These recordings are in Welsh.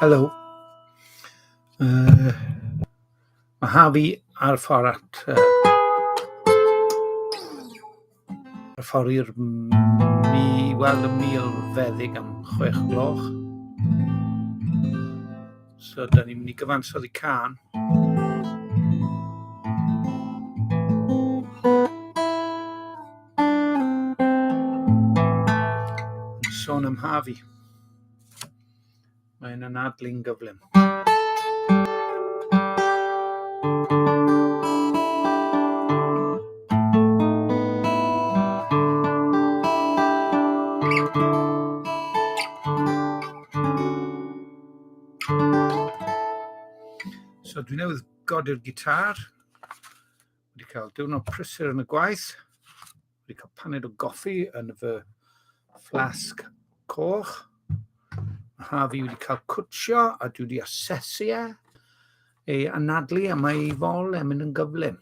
Helo. Mae Harvey ar y ffordd at... Ar y ffordd i'r mi weld y milfeddyg am 6 gloch. So, da ni'n mynd i gyfansoddi cân. Yn sôn am Harvey. Mae'n anadlu'n gyflym. So dwi newydd godi'r gitar. Wedi cael diwrnod prysur yn y gwaith. Wedi cael paned o goffi yn fy fflasg coch. Mae Harvey wedi cael cwtsio a dwi wedi asesu e. Ei anadlu a mae ei fol e'n mynd yn gyflym.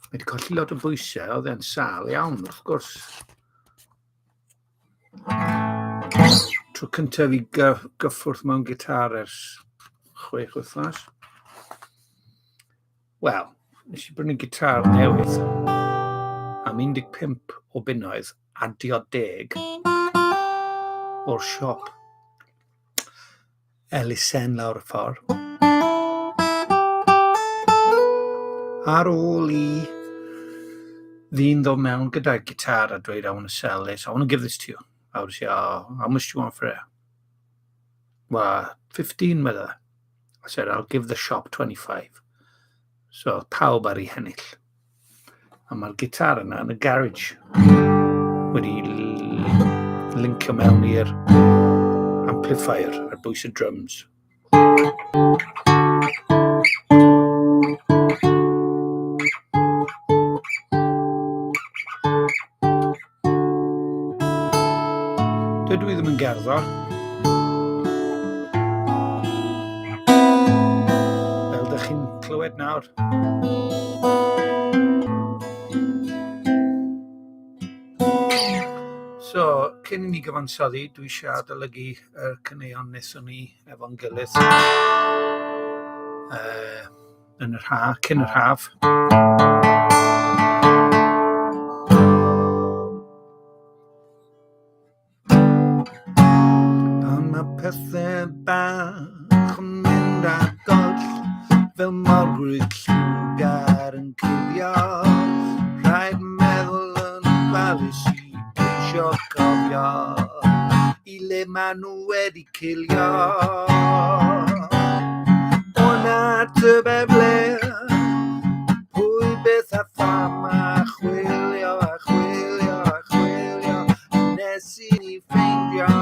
Mae wedi colli lot o bwysau, oedd e'n sâl iawn, wrth gwrs. Tro cyntaf i gyffwrdd mewn gitar ers 6 wythnos. Wel, nes i brynu gitar newydd am 15 o bunnoedd adio 10 o'r siop elusen lawr y ffordd. Ar ôl i ddyn ddod mewn gyda gitar a dweud, "I want to sell this, I want to give this to you." I would say, "Oh, how much do you want for it?" "Well, 15" medda. I said, "I'll give the shop 25." So pawb ar ei hennill. A mae'r gitar yna yn y garage wedi lincio mewn i'r amplifier ar bwys y drums. Dydw i ddim yn gerddor. Fel dych chi'n clywed nawr. So, cyn i ni gyfansoddi, dwi eisiau adolygu yr caneuon wnaethon ni efo'n gilydd yn yr ha, cyn yr haf. Pan mae pethau bach yn mynd ar goll, fel morgrug lliwgar yn cuddio, rhaid meddwl yn ofalus i geisio cofio i le maen nhw wedi cilio. O na, tybed ble, pwy, beth a pham, a chwilio a chwilio a chwilio nes i ni ffeindio.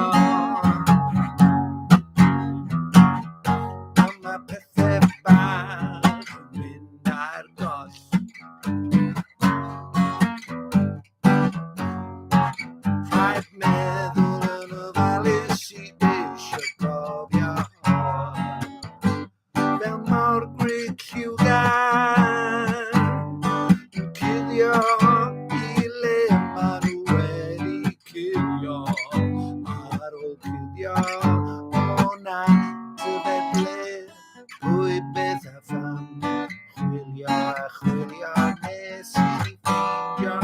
Ond mae pethau bach yn mynd ar goll. Rhaid meddwl yn ofalus i geisio cofio. Fel morgrug lliwgar yn cuddio i le maen nhw wedi cuddio. Ar ôl cuddio, o na, tybed ble, pwy, beth a pham. Chwilio a chwilio nes i ni ffeindio.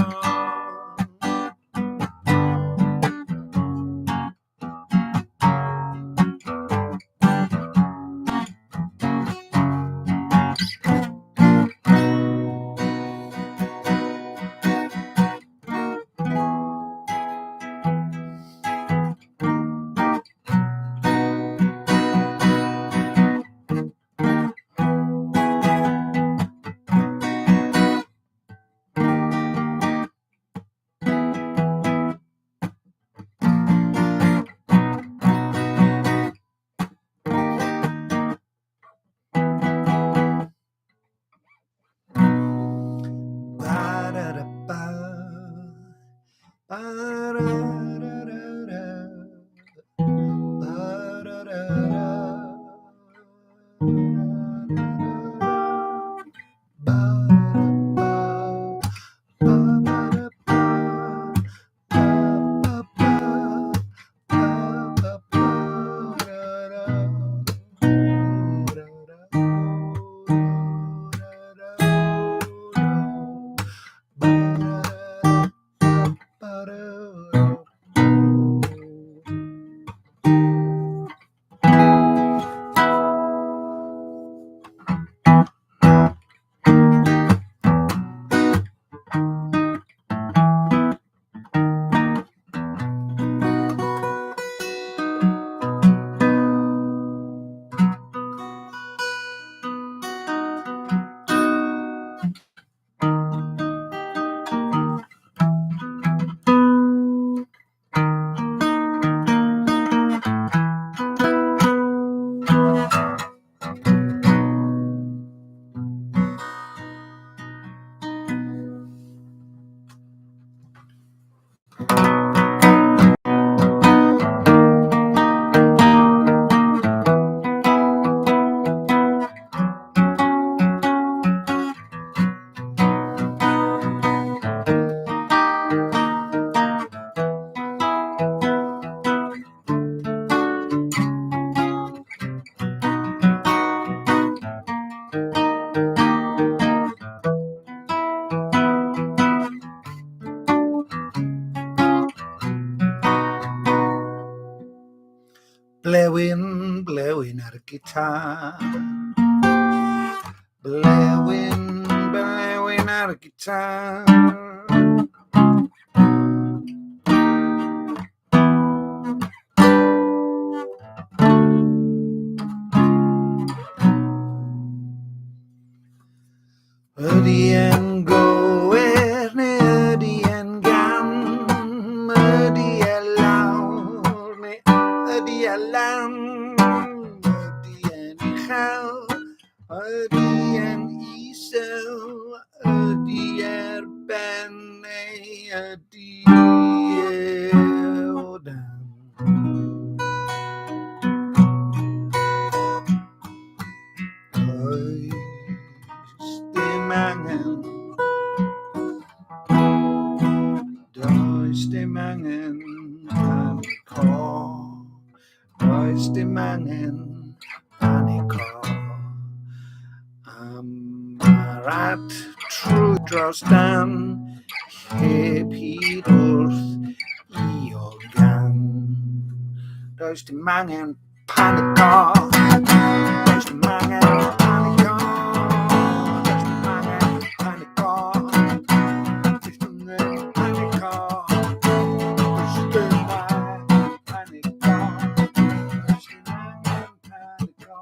Ba-da-da-ba. Ba-da-da-da-da. Ba-da-da-da. Ba-da-ba. Ba-ba-da-ba. Ba-ba-ba. Ba-ba-ba-da-da. Blewyn, blewyn ar y gitar. Blewyn, blewyn ar y gitar. Ydy e'n gywir neu ydy e'n gam? Ydy e lawr neu ydy e lan? Ydy e'n uchel? Ydy e'n isel? Ydy e'r ben neu ydy e o dan? Does dim angen, does dim angen panico, does dim angen panico. Am yr at trwy dros dan, heb hyd wrth i o gan. Does dim angen Panico. Does dim angen panico. Does dim angen panico. Does dim angen panico. Does dim angen panico. Does dim angen panico.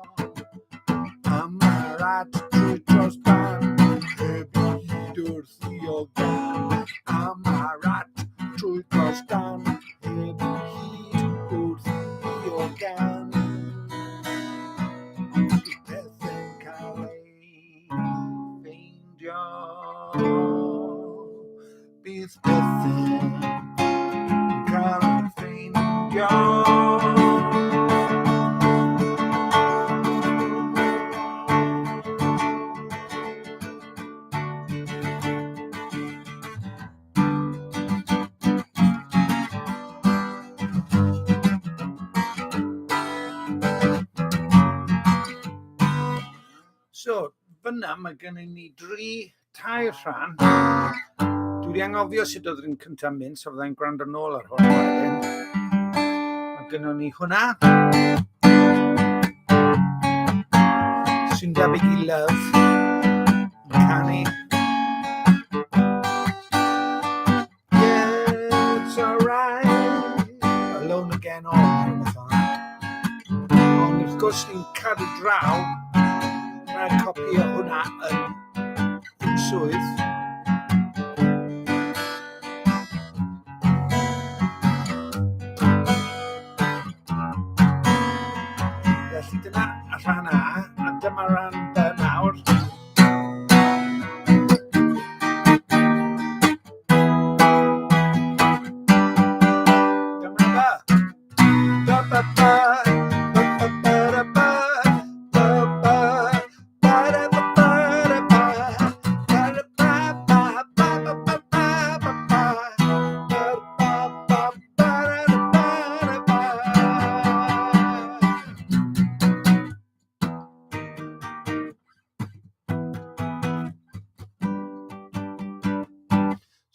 Am yr ad trwy dros dan, heb hyd wrth i o gan. Am yr ad trwy dros dan, heb hyd wrth i o gan. Bydd pethau'n cael eu ffeindio. Bydd pethau'n cael eu ffeindio. So, fyna mae gennym ni dri, tair rhan. Dwi wedi anghofio sut oedd yr un cyntaf mynd, so fyddai'n gwrando nôl ar hwn wedyn. Mae gennym ni hwnna. Sy'n debyg i Love. Yn canu. Yeah, it's alright. Alone again, o, rhywbeth fel 'na. Ond wrth gwrs ni'n cadw draw. Rhaid copio hwnna yn unswydd. Felly dyna rhan A, a dyma rhan B nawr. Dyma B. Ba, ba, ba, ba, ba, ba, da, ba, ba, ba, ba, da, ba, ba, da, ba, ba, da, ba, ba, ba, ba, ba, ba, ba, ba, ba, ba, ba, ba, da, da, ba, da, ba.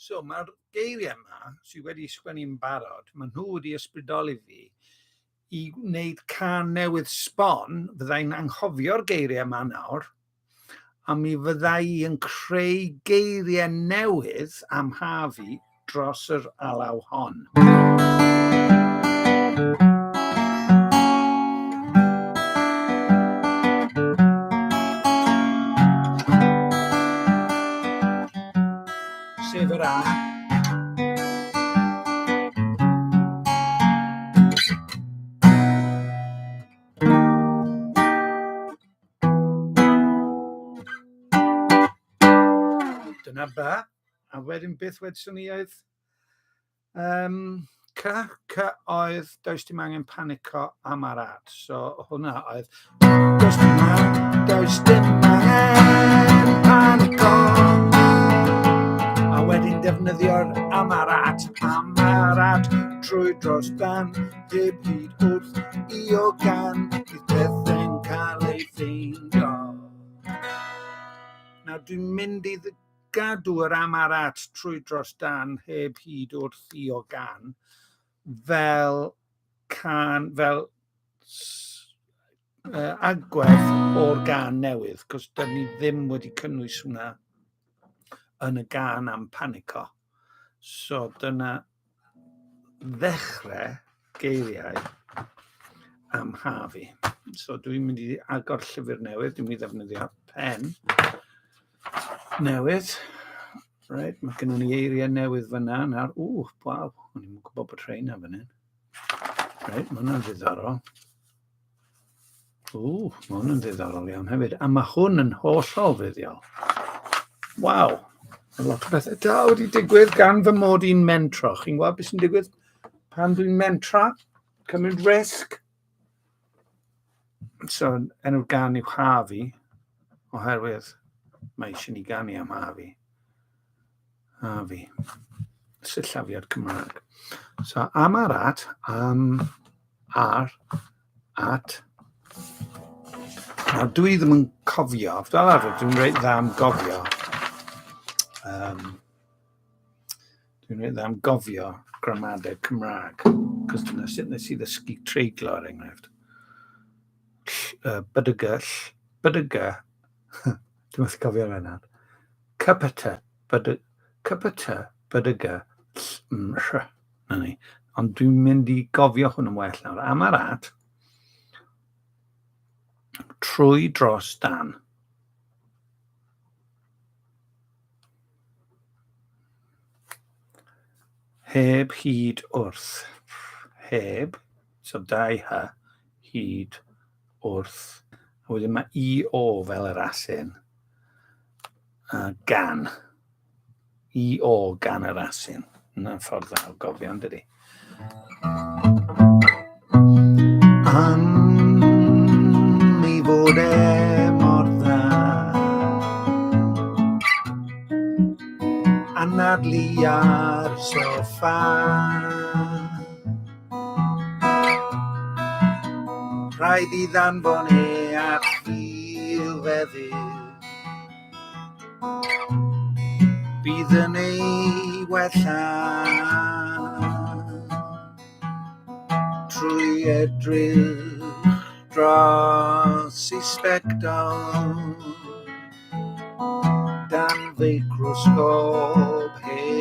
So mae'r geiriau yma sydd wedi sgwennu'n barod, maen nhw wedi ysbrydoli fi i wneud cân newydd sbon, fyddai'n anghofio'r geiriau yma nawr, a mi fyddai i yn creu geiriau newydd am Harvey dros yr alaw hon. Sef yr A. Dyna ba. A wedyn beth wedson ni oedd? C, C oedd does dim angen panico am ar ad. So hwnna oedd does dim angen, does dim angen panico. A wedyn defnyddio'r am ar ad, am ar ad, trwy dros dan, heb hyd wrth i o gan, bydd pethau'n cael ei ffeindio. Nawr dwi'n mynd i gadw yr amarat trwy dros dan heb hyd wrth i o gan fel can, fel agwedd o'r gân newydd, cos dyn ni ddim wedi cynnwys hwnna yn y gân am panico. So dyna ddechrau geiriau am Harvey. So dwi'n mynd i agor llyfr newydd, dwi'n mynd i ddefnyddio pen newydd. Right, mae gennym ni eiriau newydd fyna nawr. Ww, waw, o'n i'n gwybod bod rheina fan hyn. Reit, mae hwnna'n ddiddorol. Ww, mae hwn yn ddiddorol iawn hefyd. A mae hwn yn hollol fuddiol. Waw, mae lot o bethau da wedi digwydd gan fy mod i'n mentro. Chi'n gweld beth sy'n digwydd pan dwi'n mentro? Cymryd risg. So, enw'r gan yw Harvey, oherwydd mae eisiau ni ganu am Harvey. Harvey. Sillafiad Cymraeg. So, am ar at, am ar at. Nawr, dwi ddim yn cofio, fel arfer, dwi'n reit dda am gofio. Um, dwi'n reit dda am gofio gramadeg Cymraeg, cos dyna sut nes i ddysgu treiglo, er enghraifft. Bydygell, bydyga, Dwi'n methu cofio fe nawr. CPT, BD, CPT, BDG, L, M, R. Na ni. Ond dwi'n mynd i gofio hwn yn well nawr. Am ar at, trwy dros dan. Heb hyd wrth. Heb, so dau hy, hyd wrth. A wedyn mae i o fel yr asyn. A gan. I o gan yr asyn. Yna'n ffordd dda o gofio, yn dydi? Am i fod e mor dda Anadlu ar soffa Rhaid i ddanfon e at filfeddyg. Bydd yn ei wella trwy edrych dros ei sbectol dan feicrosgop heb.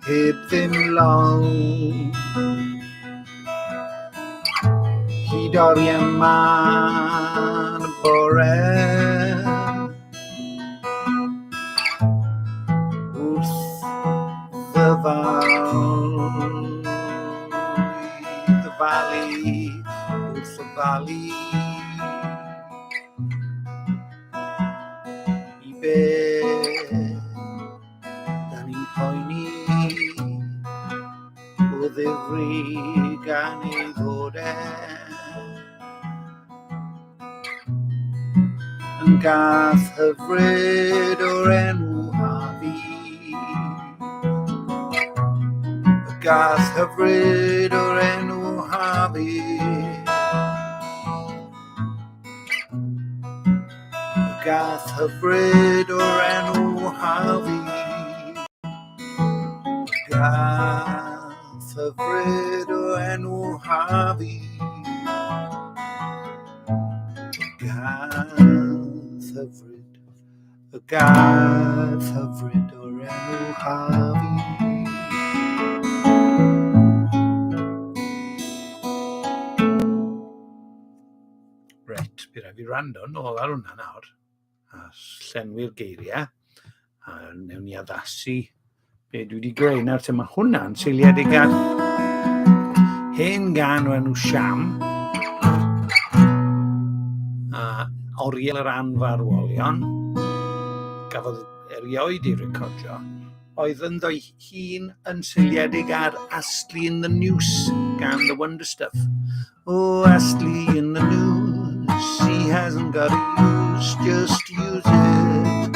Heb ddim long Hyd oriau mân y bore Wrth ddyfal Ddyfalu Wrth ddyfalu I be Da ni'n poeni o ddifri gan ei fod e yn gath hyfryd o'r enw Harvey. Y gath hyfryd o'r enw Harvey. Y gath hyfryd o'r enw Harvey. Y gath hyfryd o'r enw Harvey. Y gath hyfryd, y gath hyfryd o'r enw Harvey. Reit, bydd rhaid fi rando nôl ar hwnna nawr a llenwi'r geiriau a newn ni addasu be dwi wedi greu. Nawr te, mae hwnna'n seiliedig ar hen gan o'r enw Siam a Oriel yr Anfarwolion gafodd erioed ei recordio oedd ynddo'i hun yn seiliedig ar Astley in the Noose gan The Wonder Stuff. Oh, Astley in the noose, he hasn't got a use, just use it.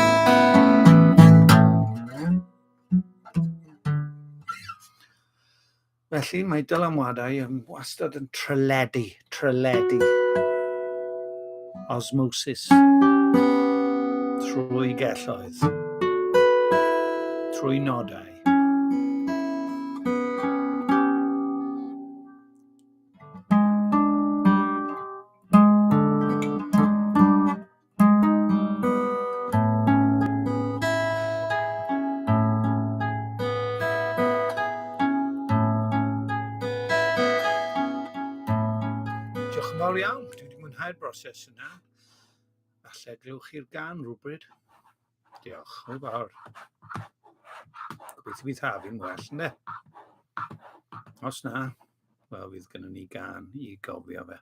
Felly mae dylanwadau yn wastad yn tryledu, tryledu. Osmosis. Trwy gelloedd. Trwy nodau. Diolch yn fawr iawn. Dwi wedi mwynhau'r broses yna. Falle glywch chi'r gan rhywbryd. Diolch yn fawr. Gobeithio bydd haf i'n well, ynddo? Os na, wel, fydd gennym ni gan i gofio fe.